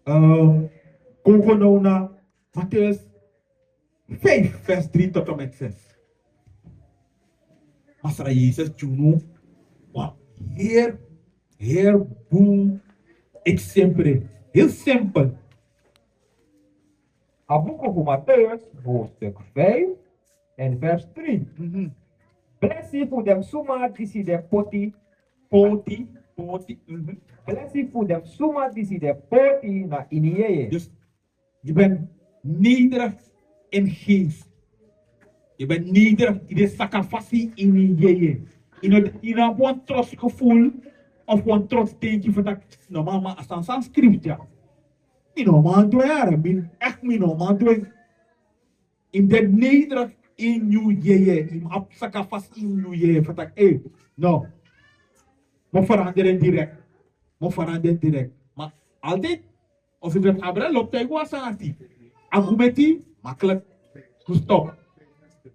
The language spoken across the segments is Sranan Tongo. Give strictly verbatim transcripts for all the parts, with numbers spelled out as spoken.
Ehm, kon kon now na Mateus vijf, vers drie tot en met zes. Masra Yesus gi unu wan heri, heri bun eksempel. Heel simpel. A buku fu Mateus, hoofdstuk vijf en vers drie. Mhm. Blesi fu den suma disi den poti. Poti, poti. Mhm. Blesi fu den suma disi den poti na ini yeye. Dus, yu ben nederig in geest. Yu ben nederig, yu de saka fasi ini yeye. Yu no, yu no abi wan trotsgevoel of wan trotsdenki fu taki, no mama, a sani san skrifi dya. Mi no man du en, mi, echt mi no man du en. Yu de nederig in yu yeye, yu abi saka fasi in yu yeye fu taki, eh, no. Mi o verander en direct. Mi o verander en direct. Ma altijd, of yu ben abra, loop taigi wan sani. A gumeti, makkelijk. Yu stop.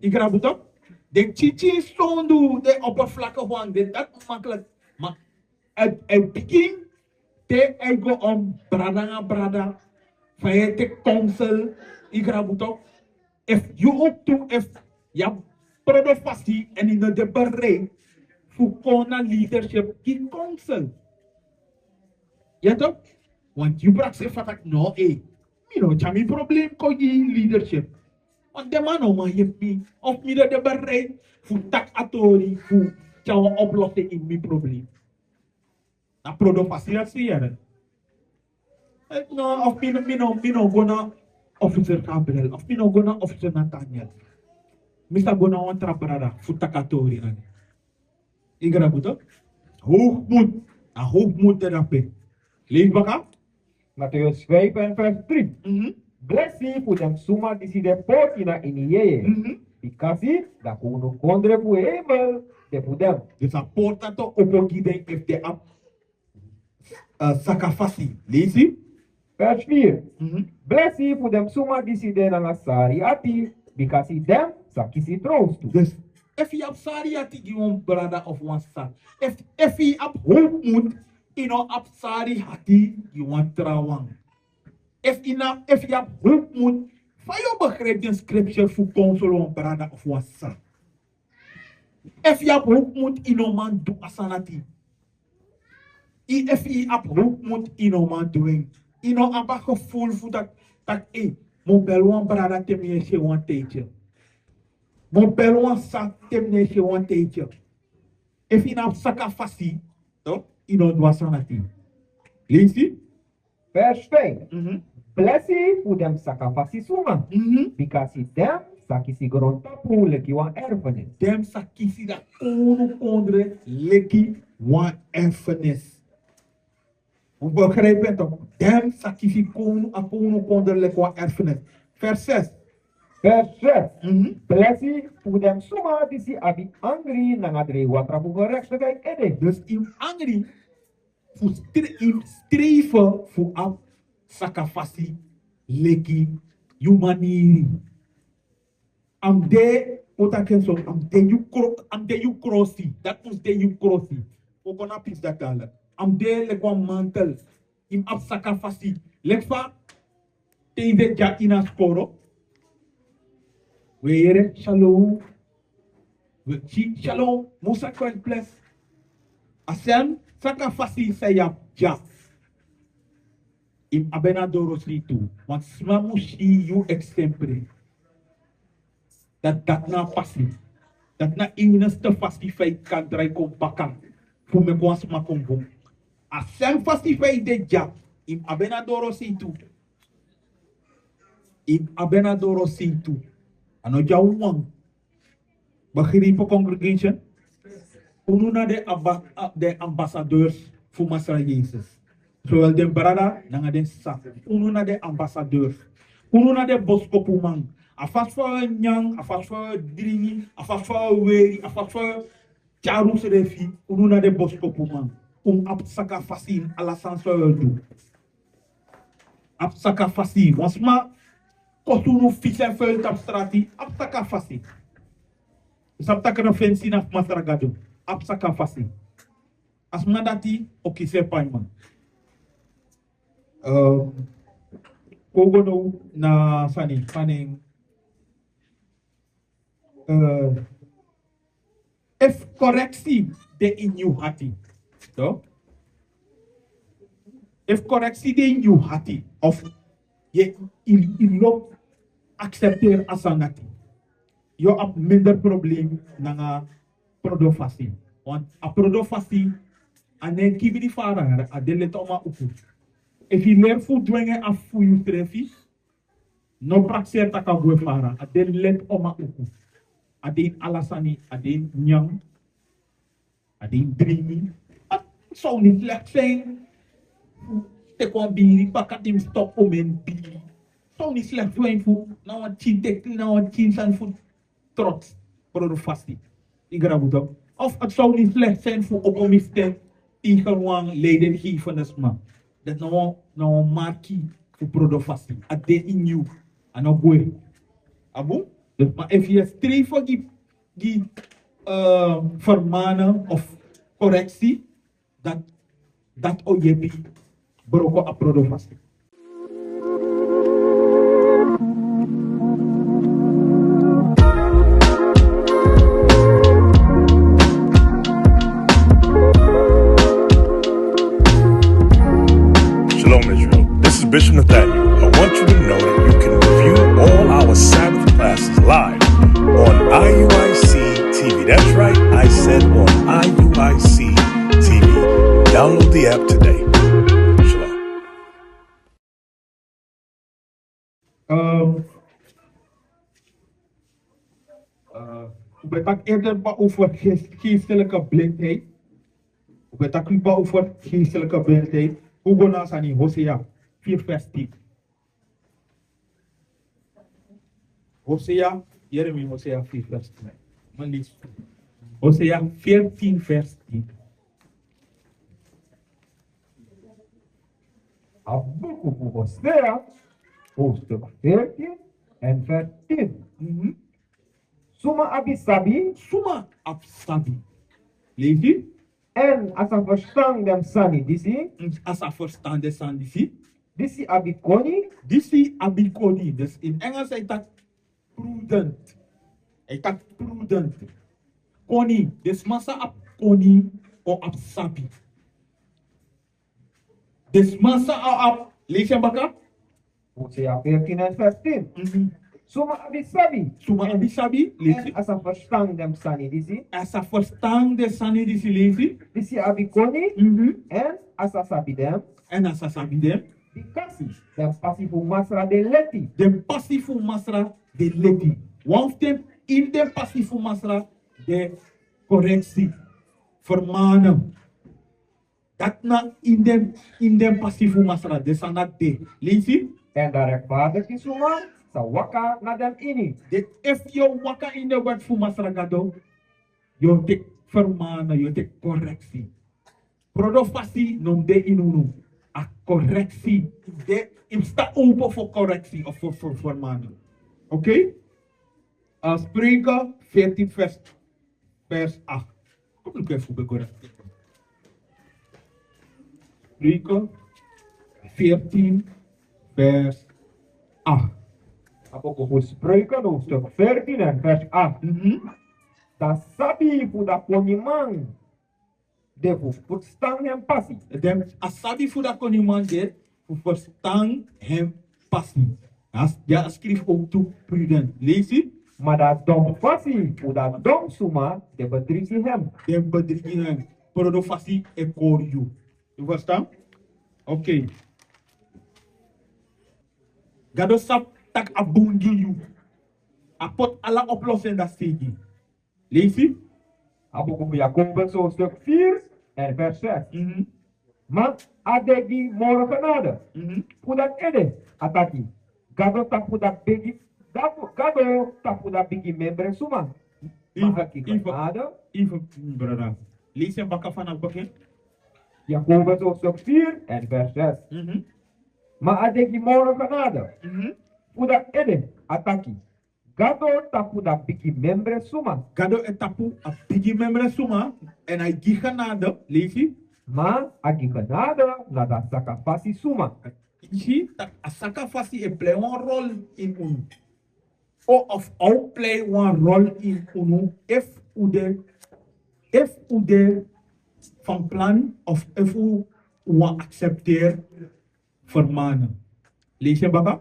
Yu grabu toch? Den chichi sondu, den oppervlakkig wan, den dat makkelijk. Ma a e bigin te a e go on brada nanga brada, fa yu e teki counsel, yu grabu toch? Efu yu ook tu, efu yu abi prodo fasi èn yu no de bereid fu kon na leadership gi counsel. Ya toch? Want yu prakseri fa taki no, eh, mi no tyari mi problem kon gi leadership. Want den man no man yepi mi, of mi no de bereid fu taki a tori fu tyari wan oplossing ini mi problem. Na prodo fasi dati si yere. Eh, no, of mi no, mi no, mi no go na officer Gabriel, of mi no go na officer Nathaniel. Mi sa go na wan tra brada fu taki a tori nanga en. Yu grabu toch? Hoogmoed. A hoogmoed de drape. Leisi baka. Mateus vijf en vers drie. Mhm. Blesi fu den suma disi de poti na ini yeye. Mhm. Bikasi dan kownu kondre fu hemel de fu den. Dus a porta o opo gi den efu den abi, eh, saka fasi. Leisi. Vers vier. Mhm. Blesi fu den suma disi de nanga sari ati, bikasi den sa kisi trowstu. Dus efu yu abi sari ati gi wan brada of wan sisa, efu, efu yu abi hoogmoed, yu no abi sari ati gi wan trawan. Efu yu na, efu yu abi hoogmoed, fa yu o begrijpi den scripture fu counsel wan brada of wan sisa? Efu yu abi hoogmoed, yu no man du a sani ati. Yu, efu yu abi hoogmoed, yu no man du en. Yu no abi a gevoel fu taki, taki, eh, mi o bel wan brada te mi e si en wan tijdje. Mi o bel wan sisa te mi e si en wan tijdje. Efu yu no abi saka fasi, toch, yu no du a sani ati. Leisi. Vers vijf. Mhm. Blesi fu den saka fasi suma. Mhm. Bikasi den sa kisi grontapu leki wan erfenis. Den sa kisi a kownu kondre leki wan erfenis. Un begrijpi en toch? Den sa kisi kownu, a kownu kondre leki wan erfenis. Vers zes. Vers zes. Mhm. Blesi fu den suma disi abi angri nanga dreiwatra fu gerechtigheid ede. Dus yu angri fu stre-, yu streven fu abi saka fasi leki yu maniri. A mus de, un taki en so, a mus de yu kro-, a mus de yu krosi. Dati mus de yu krosi. Un kon na pisi dati ala. A mus de leki wan mantel. Yu mus abi saka fasi. Leki fa te yu de dya ini a skoro, we yere shalom. We si shalom, musa kwen ples. A sem saka fasi san yu abi dya. Yu mus abi en na doro seitu. Want sma mus si yu eksempre. Dati, dati na a fasi. Dati na a enigste fasi fa yu kan drai kon baka fu meki wan sma kon bun. A sem fasi fa yu de dya, yu mus abi en na doro seitu. Yu mus abi en na doro seitu. A no dya wan. Begrijpi, congregation? Unu na den amba-, a-, den ambassadeurs fu Masra Yesus. Zowel den brada nanga den sisa. Unu na den ambassadeurs. Unu na den boskopuman. A fasi fa wi e nyan, a fasi fa wi e dringi, a fasi fa wi e weri, a fasi fa wi e tyari unsrefi, unu na den boskopuman. Un abi saka fasi ini ala sani san un e du. Abi saka fasi. Wan sma kosi unu fisi èn feri tapu strati, abi saka fasi. Un sabi taki na fensi na fu Masra Gado. Abi saka fasi. A sma dati o kisi en paiman. Ehm, Kon go now na sani, sani. Eh, efu koreksi de ini yu hati, toch? Efu koreksi de ini yu hati, of yu, yu, yu no aksepteri a sani dati, yu o abi minder problem nanga prodofasi. Want a prodofasi, a no e kibri fara, a de leti omo a uku. Efu yu leri fu dwengi en afu fu yusrefi, no prakseri tak' a gwe fara, a de leti omo a uku. A de ini ala sani, a de ini nyan, a de ini dringi. A sani disi leki san fu teki wan biri, baka di mi stop omen biri. Sani disi leki san fu na wan tin teki, na wan tin sani fu trots, prodofasi. Yu grabu toch? Of a sani disi leki san fu opo mi sten tegen wan leidinggevende sma. Dati na wan, na wan marki fu prodofasi. A de ini yu, a no gwe. A bun? Dus, ma efu yu e strefi gi, gi, eh, vermaning of correctie, dati, dati o yepi broko a prodofasi. Shalom, Israel. This is Bishop Nathaniel. I want you to know that you can view all our Sabbath classes live on I U I C T V. That's right, I said on I U I C T V. Download the app today. Shalom. Ehm, eh, un ben taki eerder kba over gees-, geestelijke blindheid. Un ben taki kba over geestelijke blindheid. Un go na a sani, Hosea vier vers tien. Hosea, yere mi, Hosea vier vers tien. Mi e lesi. Hosea veertien vers tien. A buku fu Hosea, hoofdstuk veertien en vers tien. Mhm. Suma abi sabi. Suma abi sabi. Lesi. Èn a sa ferstan den sani disi. Mm, a sa ferstan den sani disi. Disi abi koni. Disi abi koni. Dus in Engels a e taki prudent. A e taki prudent. Koni. Den sma sa abi koni o abi sabi. Den sma sa abi, lesi en baka. Hosea veertien en vers tien. Mhm. Suma abi sabi. Suma abi sabi, lesi. Èn a sa ferstan den sani disi. A sa ferstan den sani disi, lesi. Disi abi koni. Mhm. Èn a sa sabi den. Èn a sa sabi den. Bikasi den pasi fu Masra de leti. Den pasi fu Masra de leti. Wan fu den, ini den pasi fu Masra de correctie, vermaning. Dati na ini den, ini den pasi fu Masra, den sani dati de. Lesi. Èn dan rechtvaardige suma sa waka na den ini. Den, efu yu o waka ini den wet fu Masra Gado, yu o teki vermaning, yu o teki correctie. Prodofasi no mus de ini unu. A correctie de, yu mus tan open fu correctie of fu, fu vermaning. Oké? Eh, Spreuken veertien vers, vers acht. Kom, luku efu un ben correct. Spreuken veertien vers acht. A buku fu Spreuken, hoofdstuk veertien en vers acht. Mhm. Dan sabi fu dati koniman de fu ferstan en pasi. Den, a sabi fu dati koniman de fu ferstan en pasi. A s-, ya, a skrifi ook tu prudent. Lesi. Ma dan don fasi fu dati don suma de bedrigi en. Den bedrigi en. Prodofasi e kori yu. Yu ferstan? Oké. Gado sabi tak' a bun gi yu. A poti ala oplossing dati seigi. Lesi. A buku fu Jakobus hoofdstuk vier en vers zes. Mhm. Ma a de gi moro genade. Mhm. Fu dati ede a taki: Gado tapu dati bigi, Gado, Gado tapu dati bigi memre suma. Ma a gi genade. Even, even, brada. Lesi en baka vanaf begin. Jakobus hoofdstuk vier en vers zes. Mhm. Ma a de gi moro genade. Mhm. Fu dati ede a taki: Gado tapu dati bigi memre suma. Gado e tapu a bigi memre suma, èn a e gi genade, lesi. Ma a gi genade na dati saka fasi suma. Yu si, tak' a saka fasi e plei wan rol ini unu. O, of a o plei wan rol ini unu, efu un de, efu un de van plan, of efu un wani aksepteri fermanen. Leisi en baka.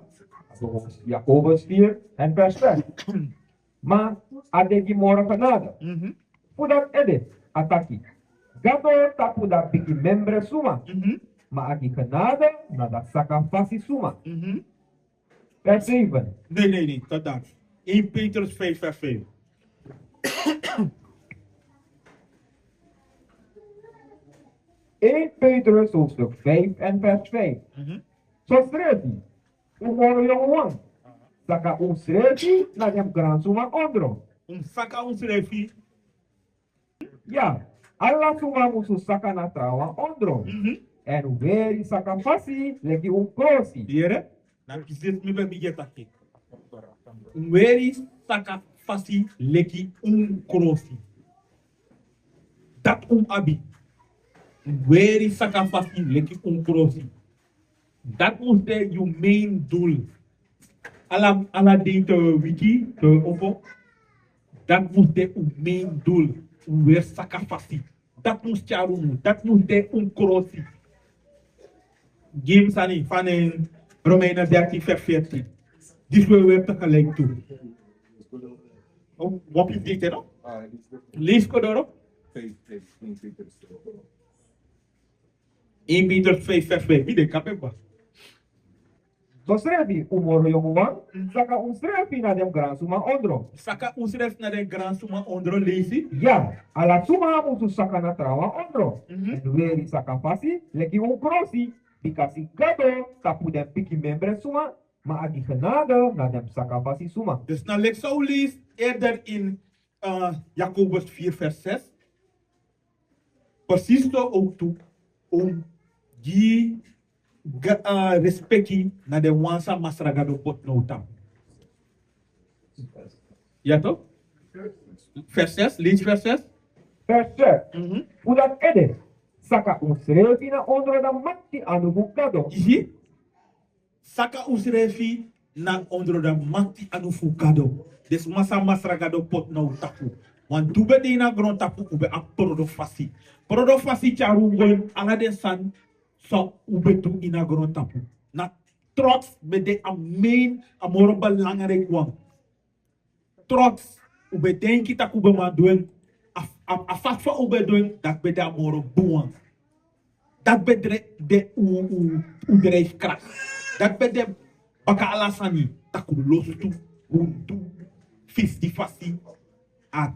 Jakobus vier en vers vijf. Ma a de gi moro genade. Mhm. Fu dati ede, a taki: Gado tapu na bigi memre suma, mhm, ma a gi genade na a saka fasi suma. Mhm. Vers zeven. Nee, nee, nee, tot daar. Een Petrus vijf, vers vijf. Een Petrus hoofdstuk vijf en vers vijf. Mhm. Sosrefi, un moro yongu wan, saka unsrefi na den gransuman ondro. Un saka unsrefi. Ya, ala suma musu saka na trawan ondro. Mhm. Èn weri saka fasi leki un krosi. Yere? Na precies mi ben bigin e taki. Un weri saka fasi leki un krosi. Dati un abi. Un weri saka fasi leki un krosi. Dati mus de yu main doel. Ala, ala dei te wiki, te opo. Dati mus de un main doel. Un weri saka fasi. Dati mus tyari unu, dati mus de un krosi. Gi mi sani, fan en Romeinen dertien vers veertien. Disi un e weri tegelijk tu. O, wan pisi dei te, no? Leisi kon doro. Een Petrus vijf vers vijf, mi de kape ba. Sosrefi, un moro yongu wan, mhm, saka unsrefi na den gransuman ondro. Saka unsrefi na den gransuman ondro, leisi. Ya, ala suma musu saka na trawan ondro. Mhm. Èn weri saka fasi leki un krosi, bikasi Gado tapu den bigi memre suma, ma a gi genade na den saka fasi suma. Dus na leki san un leisi eerder in, eh, Jakobus vier vers zes. Precies so ook tu, un gi ga-, eh, respeki na den wan san Masra Gado poti na un tapu. Ya toch? Vers zes, leisi vers zes. Vers zes. Mhm. Fu dati ede, saka unsrefi na ondro a makti anu fu Gado. Yu si? Saka unsrefi na ondro a makti anu fu Gado. Den sma san Masra Gado poti na un tapu. Want un ben de ini a grontapu, un ben abi prodo fasi. Prodo fasi tyari un go ini ala den sani san un ben du ini a grontapu. Na trots ben de a main, a moro belangrijk wan. Trots, un ben denki tak' un ben man du en, a, a, a fasi fa un ben du en, dati ben de a moro bun wan. Dati ben de, de un, un, un drijfkracht. Dati ben de baka ala sani, tak' un lostu, un du, fisi fasi, a,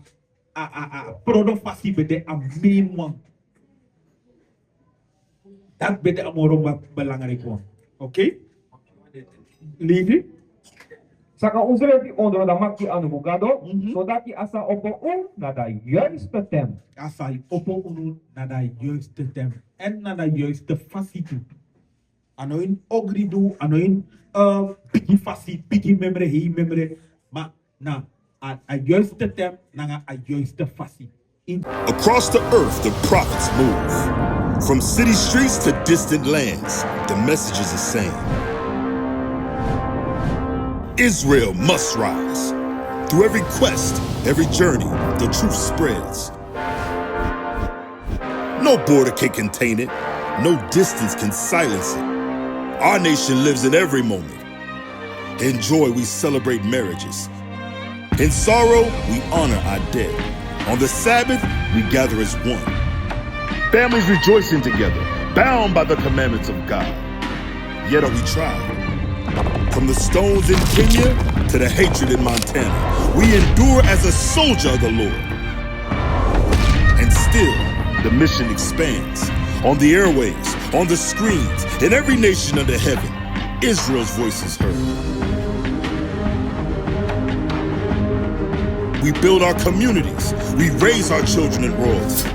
a, a, a prodo fasi ben de a main wan. Dati ben de a moro ma-, belangrijk wan. Oké? Leisi. Saka unsrefi ondro a makti anu fu Gado, mhm, sodati a sa opo unu na a juiste tem. A sa opo unu na a juiste tem. Èn na a juiste fasi tu. A no ini ogridu, a no ini, eh, bigi fasi, bigi memre, hei memre. Ma na a, a juiste tem, nanga a juiste fasi. Across the earth, the prophets move. From city streets to distant lands, the message is the same. Israel must rise. Through every quest, every journey, the truth spreads. No border can contain it. No distance can silence it. Our nation lives in every moment. In joy, we celebrate marriages. In sorrow, we honor our dead. On the Sabbath, we gather as one. Families rejoicing together, bound by the commandments of God. Yet are we tried. From the stones in Kenya to the hatred in Montana, we endure as a soldier of the Lord. And still, the mission expands. On the airwaves, on the screens, in every nation under heaven, Israel's voice is heard. We build our communities. We raise our children in royalty.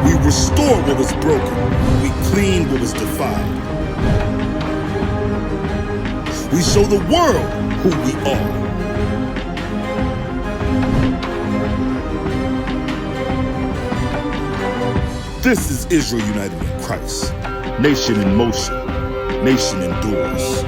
We restore what was broken. We clean what was defiled. We show the world who we are. This is Israel united in Christ. Nation in motion. Nation endures.